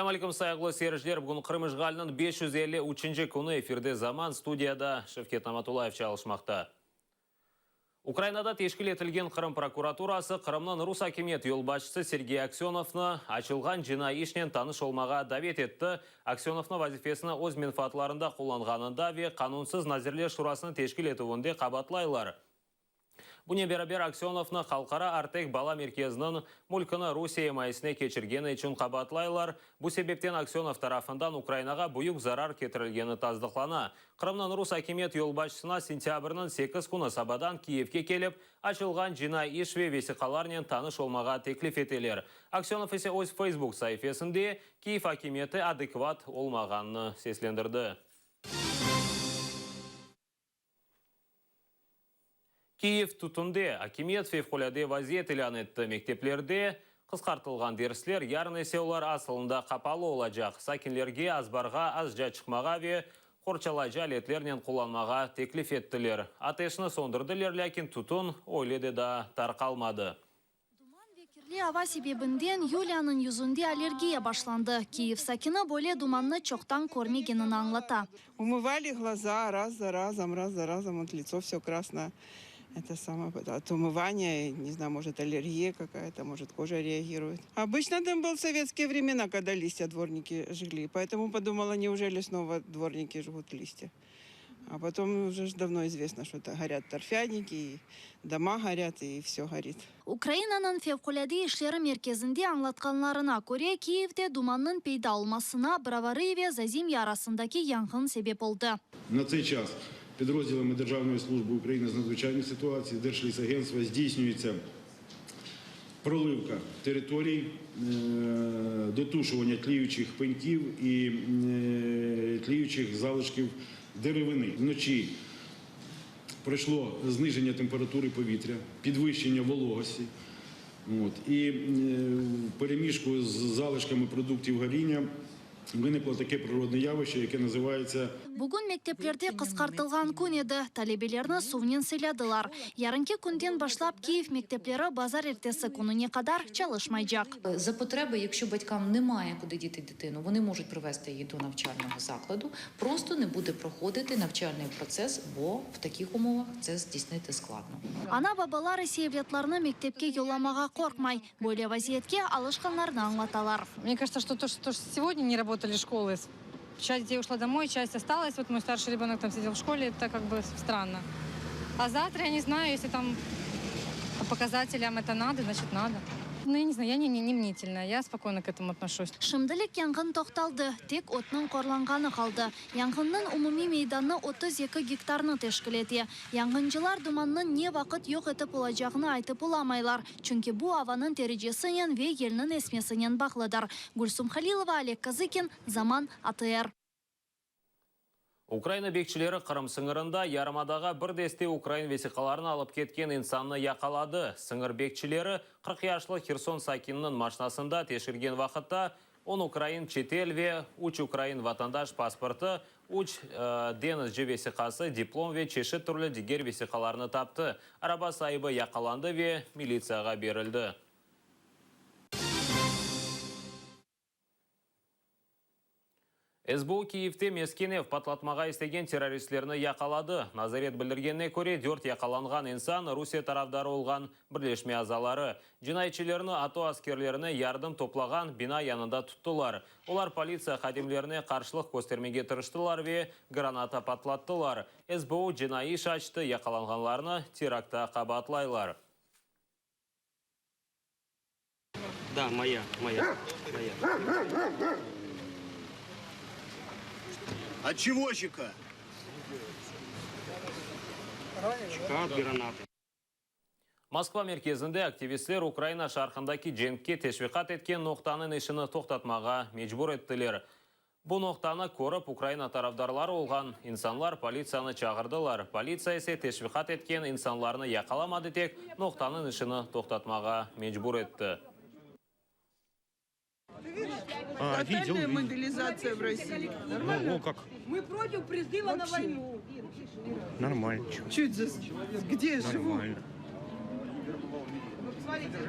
Selâm aleyküm, sayğılı seyirciler! Bugün Qırım işğaliniñ 553-nci künü, efirde Zaman, studiyada Şevket Namatullayev çalışmaqta. Ukrainada teşkil etilgen Qırım prokuraturası Qırımnıñ rus akimiyet yolbaşçısı Sergey Aksönovnı açılğan cinaiy işnen tanış olmağa davet etti. Aksönovnı vazifesini öz menfaatlarında qullanğanında ve qanunsız Nazirler Şurasını teşkil etüvinde qabaatlaylar. Bunen beraber Aksönovnı Halqara Artek bala merkeziniñ mülkini Rusiye imayesine keçirgeni içün qabaatlaylar. Bu sebepten Aksönov tarafından Ukrainağa büyük zarar ketirilgeni tasdıqlana. Qırımnıñ rus akimiyet yolbaşçısına sentâbrniñ 8 künü sabadan Kiyevge kelip, açılğan cinaiy iş ve vesiqalarnen tanış olmağa teklif eteler. Aksönov ise öz Facebook saifesinde Kiyev akimiyeti adekvat olmağanını seslendirdi. Kiyev tütünde akimiyet fevqulâde vaziyet ilân etti, mekteplerde qısqartılğan dersler, yarın ise olar asılında qapalı olacaq. Sakinlerge azbarğa azca çıqmağa ve qorçalayıcı aletlernen qullanmağa teklif ettiler. Ateşni söndürdiler, lâkin tütün öyle de daa tarqalmadı. Duman ve kirli ava sebebinden Yuliyanıñ yüzünde allergiya başlandı. Kiyev sakini böyle dumannı çoqtan körmegenini añlata. Umıvali glaza raz za razom, raz za razom, vot litso vsё krasnoe, eto samoe, ot umıvaniya, ne znаю, может, allergiya kakaya-to, может, kojа reagiruet. Obıçno dım byl sovetskiye vremena, kogda listya dvorniki jgli, poetomu podumala, neujeli snova dvorniki jgut listya. A potom uje ж davno izvestno, şto gorât torfâniki, i doma gorât, i vsё gorit. Ukrainanıñ Fevqulâde işleri merkezinde añlatqanlarına köre, Kiyevde dumannıñ peyda olmasına Brovarı ve Zazimye arasındaki yanğın sebep oldı. Na tsey ças pidrozdilami Derjavnoyi slujbi Ukraini z nadzviçaynih situatsiy, Derjlisagentstva zdійснюється Проливка територій, дотушування тліючих пеньків і тліючих залишків деревини. Вночі пройшло зниження температури повітря, підвищення вологості і впереміжку з залишками продуктів горіння Виникло таке природне явище, яке називається. Bugün mekteplerde qısqartılğan kün edi, talebelerni suvnen sıylâdılar. Yarınki künden başlap Kiyev mektepleri bazarertesi kününe qadar çalışmaycaq. Za potreby, yakşço batькам nemає kuди діти дитину, вони можуть привести її до навчального закладу, просто не буде проходити навчальний процес, бо в таких умовах це здійснити складно. Ana-babalar ise evlâtlarını mektepke yollamağa qorqmay, böyle vaziyetke alışqanlarını añlatalar. Mne кажется, что то, что сегодня не работали школы, часть детей ушла домой, часть осталась. Вот мой старший ребенок там сидел в школе, это как бы странно. А завтра, я не знаю, если там по показателям это надо, значит надо. Ну, я не знаю, я не, не, не мнительная, я спокойно к этому отношусь. Şimdilik yanğın toqtaldı, tek otnıñ qorlanğanı qaldı. Yanğınnıñ umumiy meydanı 32 gektarnı teşkil ete. Yanğıncılar dumannıñ ne vaqıt yoq etip olacağını aytıp olamaylar, çünki bu avanıñ derecesinen ve yelniñ esmesinen bağlıdır. Gülsum Halilova, Oleg Kazıkin, Zaman, ATR. Ukraina bekçileri Qırım sıñırında yarımadağa bir deste ukrain vesiqalarını alıp ketken insannı yaqaladı. Sıñır bekçileri 40 yaşlı Herson sakininiñ maşnasında teşkergen vaqıtta on ukrain çetel ve üç ukrain vatandaş pasportı, üç deñizci vesiqası, diplom ve çeşit türlü diger vesiqalarnı taptı. Araba saibi yaqalandı ve militsiyağa berildi. SBU Kiyevde mesken ev patlatmağa istegen terroristlerni yaqaladı. Nazaret bildirgenine köre, dört yaqalanğan insan Rusiye tarafdarı olğan birleşme azaları. Cinayetçilerni ATO askerlerine yardım toplağan bina yanında tuttılar. Olar politsiya hadimlerine qarşılıq köstermege tırıştılar ve granata patlattılar. SBU cinaiy iş açtı, yaqalanğanlarnı terakta qabaatlaylar. Da, moya, moya, moya. Ot çego çeka? Çeka ot granatı. Moskva merkezinde aktivistler Ukraina şarqındaki cenkke teşviqat etken noqtanıñ işini toqtatmağa mecbur ettiler. Bu noqtanı körip, Ukraina tarafdarları olğan insanlar politsiyanı çağırdılar. Politsiya ise teşviqat etken insanlarnı yaqalamadı tek, noqtanıñ işini toqtatmağa mecbur etti. Totalnaya mobilizatsiya v Rossii. Normalno? О, как. Мы против призыва на войну. Нормально. Чё это за... Где я живу? Нормально.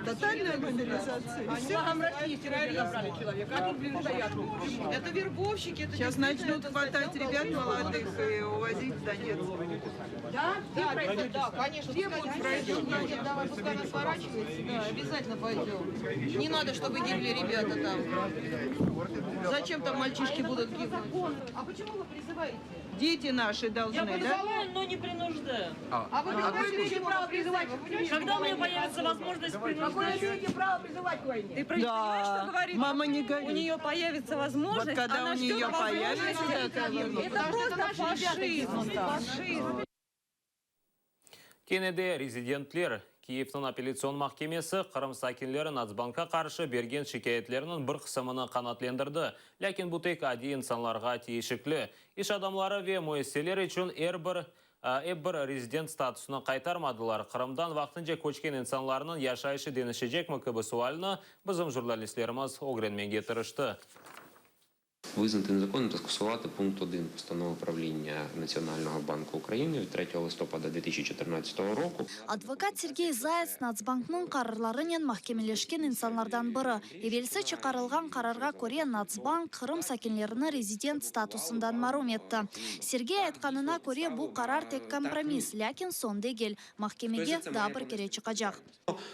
Тотальная мобилизация. И всё. Это вербовщики, это Сейчас начнут хватать ребят молодых и увозить в Донецк. Да, да, да, конечно. Все будут пройдем, пойдем, давай, пускай она сворачивается. Да, обязательно пойдем. Не надо, чтобы гибли ребята там. Зачем там мальчишки будут гибнуть? А почему вы призываете? Дети наши должны, Я да? призываю, но не принуждаю. А вы Какое имеете право призывать? Когда у меня появится возможность Какое принуждать? имеете право призывать к войне? Ты понимаешь, что говорит? Мама не горюй. У нее появится возможность, Вот когда она у ждет нее возможности. появится такая возможность. Это просто фашизм. Фашизм. Kene de rezidentler Kiyevniñ apellâtsion mahkemesi Qırım sakinleri Natsbankqa qarşı bergen şikâyetleriniñ bir qısmını qanaatlendirdi. Lâkin bu tek adiy insanlarğa tiyişikli. İş adamları ve müessiseler içün er bir ep bir rezident statusını qaytarmadılar. Qırımdan vaqtınca köçken insanlarnıñ yaşayışı deñişecekmi kibi sualni bizim jurnalistlerimiz ögrenmege tırıştı. Визнати незаконним та скасувати пункт 1 постанови правління Національного банку України від 3 листопада 2014 року. Advokat Sergey Zayets Natsbanknıñ qararlarınen mahkemeleşken insanlardan biri. Evelsi çıqarılğan qararğa köre Natsbank Qırım sakinlerini rezident statusından marum etti. Sergey aytqanına köre bu qarar tek kompromiss, lâkin soñ degil. Mahkemege daa bir kere çıqacaq.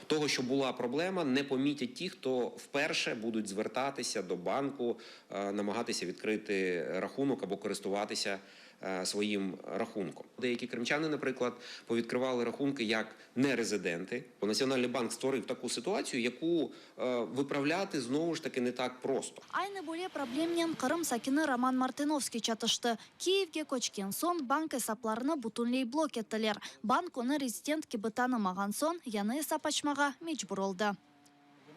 Того, що була проблема, не помітять ті, хто вперше будуть звертатися до банку, е, намагатися відкрити рахунок або користуватися е, своїм рахунком. Деякі кримчани, наприклад, повідкривали рахунки як нерезиденти. Національний банк створив таку ситуацію, яку е, виправляти знову ж таки не так просто. Aynı böyle problemnen Qırım sakini Roman Martınovskiy çatıştı. Kiyevge köçken soñ bank esaplarını bütünley blok ettiler. Bank onı rezident kibi tanımağan soñ yañı esap açmağa mecbur oldı.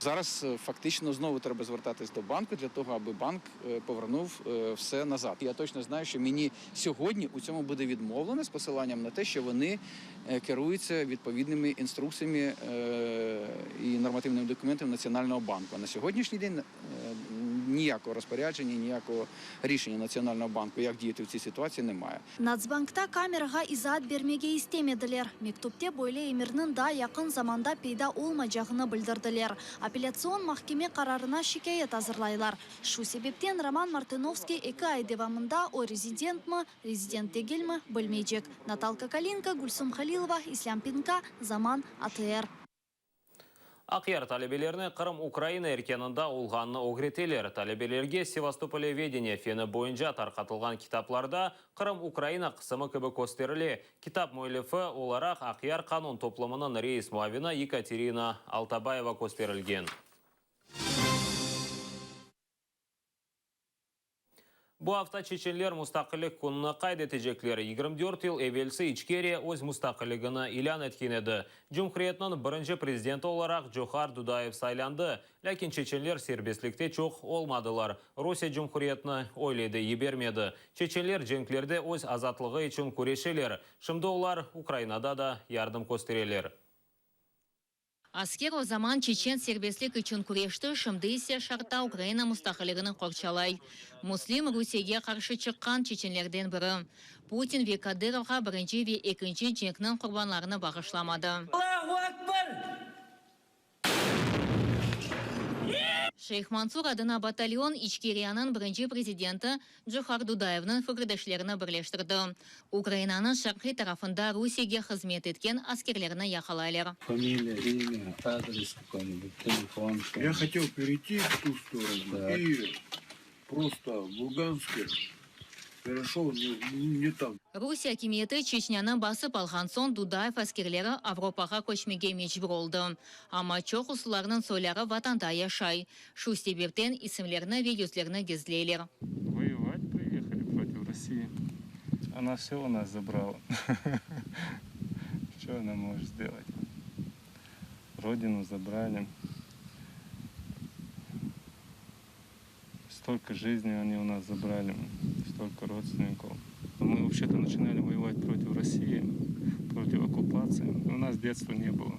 Зараз е, фактично знову треба звертатись до банку для того, аби банк е, повернув е, все назад. Я точно знаю, що мені сьогодні у цьому буде відмовлено з посиланням на те, що вони е, керуються відповідними інструкціями е, і нормативними документами Національного банку. А на сьогоднішній день е, ніякого розпорядження, ніякого рішення Національного банку, як діяти в цій ситуації, немає. Natsbankta kamerağa izaat bermege istemediler. Mektüpte böyle emirniñ daa yaqın zamanda peyda olmaycağını bildirdiler. Apellâtsion mahkeme qararına şikâyet azırlaylar. Şu sebepten Roman Martınovskiy eki ay devamında o rezidentmi, rezident degilmi bilmeycek. Natalka Kalinka, Gülsum Halilova, İslâm Pinka, Zaman, ATR. Aqyar talebelerine Qırım Ukraina erkânında olğanını ögreteler. Talebelerge Sevastopolevedeniye feni boyunca tarqatılğan kitaplarda Qırım Ukraina qısmı kibi kösterile. Kitap müellifi olaraq Aqyar qanun toplumınıñ reis muavini Yekaterina Altabayeva kösterilgen. Bu afta çeçenler mustaqillik kününi qayd etecekler. 24 yıl evelsi İçkeriya öz mustaqilligini ilân etken edi. Cumhuriyetniñ birinci prezidenti olaraq Cohar Dudayev saylandı. Lâkin çeçenler serbestlikte çoq olmadılar. Rusiye cumhuriyetni öyle de yibermedi. Çeçenler cenklerde öz azatlığı içün küreşeler. Şimdi olar Ukrainada da yardım köstereler. Asker o zaman çeçen serbestlik içün küreşti, şimdi ise şarqta Ukraina mustaqilligini qorçalay. Muslim Rusiyege qarşı çıqqan çeçenlerden biri. Putin ve Kadırovğa birinci ve ekinci cenkniñ qurbanlarını bağışlamadı. Allahu Ekber! Şeyh Mansur adına batalyon İçkeriyanıñ birinci prezidenti Cohar Dudayevniñ fikirdeşlerini birleştirdi. Ukrainanıñ şarqiy tarafında Rusiyege hızmet etken askerlerni yaqalaylar. Фамилия, имя, адрес какой-нибудь, телефон. Я хотел перейти в ту сторону и просто в Луганске перешел не, не там. Rusiye akimiyeti Çeçnânı basıp alğan soñ Dudayev askerleri Avropağa köçmege mecbur oldı. Amma çoqusılarnıñ soyları vatanda yaşay. Şu sebepten isimlerini ve yüzlerini gizleyler. Воевать приехали против России. Она все у нас забрала. Что она может сделать? Родину забрали. Столько жизней они у нас забрали, столько родственников. Мы вообще-то начинали воевать против России, против оккупации. У нас детства не было.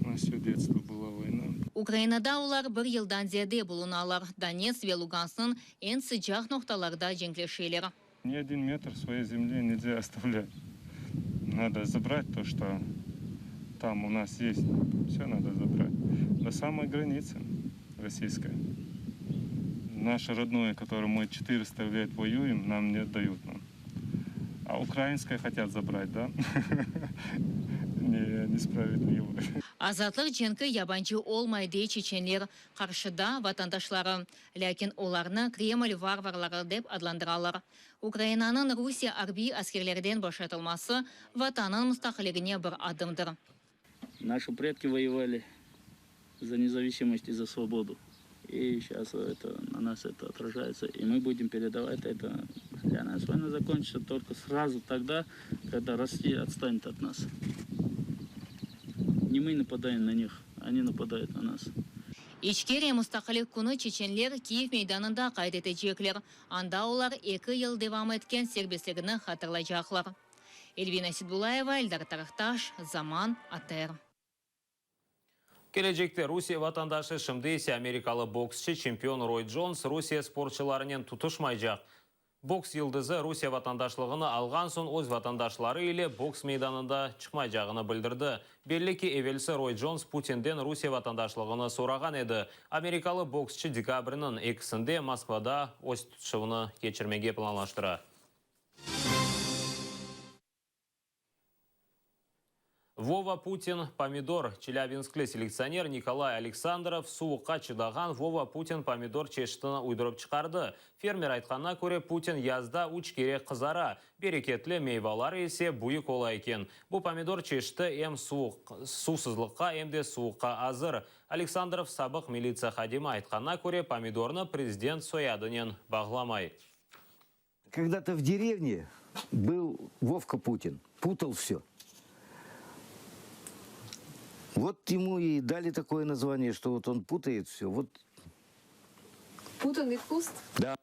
У нас все детство была война. Ukrainada olar bir yıldan ziyade bulunalar. Donetsk ve Lugansknıñ eñ sıcaq noqtalarında cenkleşeler. Ни один метр своей земли нельзя оставлять. Надо забрать то, что. там у нас есть, все надо забрать. До самой границы российской. Наше родное, которое мы 400 лет воюем, нам не дают нам. А украинское хотят забрать, да? Не, несправедливо. Azatlıq cenki yabancı olmay, dey çeçenler, qarşıda vatandaşları. Lâkin olarnı Kreml varvarları dep adlandıralar. Ukrainanıñ Rusiye arbiy askerlerden boşatılması, Vatannıñ mustaqilligine bir adımdır. Naşı predki voyevali za nezavisimost i za svobodu. I seyças eto na nas eto otrajaetsâ, i mı budem peredavat eto. Dlâ nas voyna zakonçitsâ tolko srazu togda, kogda Rossiya otstanet ot nas. Ne mı napadaem na nih, oni napadayut na nas. İçkeriya Mustaqillik künü çeçenler Kiyev meydanında qayd etecekler. Anda olar eki yıl devam etken serbestligini hatırlaycaqlar. Elvina Seydbulayeva, Eldar Tarahtaş, Zaman, ATR. Kelecekte Rusiye vatandaşı, şimdi ise amerikalı boksçı, çempion Roy Jones Rusiye sportçılarınen tutuşmaycaq. Boks yıldızı Rusiye vatandaşlığını alğan soñ öz vatandaşları ile boks meydanında çıqmaycağını bildirdi. Belli ki, evelsi Roy Jones Putinden Rusiye vatandaşlığını sorağan edi. Amerikalı boksçı dekabrniñ ekisinde Moskvada öz tutuşuvını keçirmege planlaştıra. Vova Putin pomidor, Çelâbinskli selektsioner Nikolay Aleksandrov suvuqqa çıdağan Vova Putin pomidor çeşitini uydurıp çıqardı. Fermer aytqanına köre, Putin yazda üç kere qızara, bereketli meyvaları ise büyük ola eken. Bu pomidor çeşiti em suvsızlıqqa, em de suvuqqa azır. Aleksandrov, sabıq militsiya hadimi aytqanına köre, pomidornı prezident soyadınen bağlamay. Когда-то в деревне был Вовка Путин, путал все. Вот ему и дали такое название, что вот он путает все. Вот. Путанный куст? Да.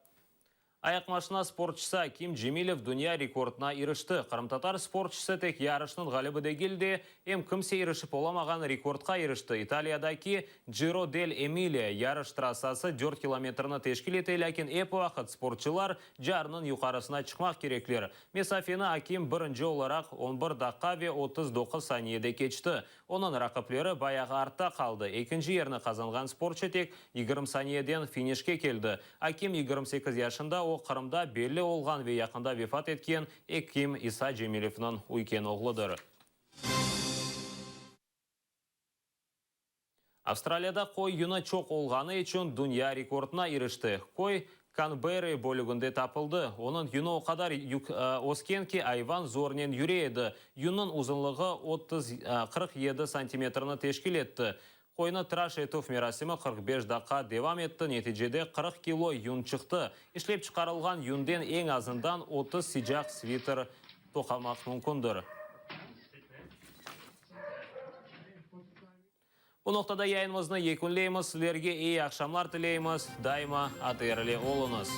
Ayaqmaşina sportçısı Akim Cemilev dünya rekordına irişti. Qırımtatar sportçısı tek yarışnıñ ğalibi degil de, em kimse irişip olamağan rekordqa irişti. İtaliyadaki Ciro del Emiliya yarış trassası dört kilometrni teşkil ete, lâkin ep vaqıt sportçılar carnıñ yuqarısına çıqmaq kerekler. Mesafeni Akim birinci olaraq on bir daqqa ve 39 saniyede keçti. Onıñ raqipleri bayağı artta qaldı. Ekinci yerni qazanğan sportçı tek 20 saniyeden finişke keldi. Akim 28 yaşında, o, Qırımda belli olğan ve yaqında vefat etken ekim İsa Cemilevniñ üyken oğludır. Avstraliyada qoy yünü çoq olğanı içün dünya rekordına irişti. Qoy Kanberra bölüginde tapıldı. Onıñ yünü o qadar ösken ki, ayvan zornen yüre edi. Yünniñ uzunlığı 47 santimetrni teşkil etti. Qoynı tıraş etüv merasimi 45 daqqa devam etti, neticede 40 kilo yün çıqtı. İşlep çıqarılğan yünden eñ azından 30 sıcaq sviter toqamaq mümkündir. Bu noqtada yayınımıznı yekünleymiz. Sizlerge eyi aqşamlar tileymiz. Daima ATR ile oluñız.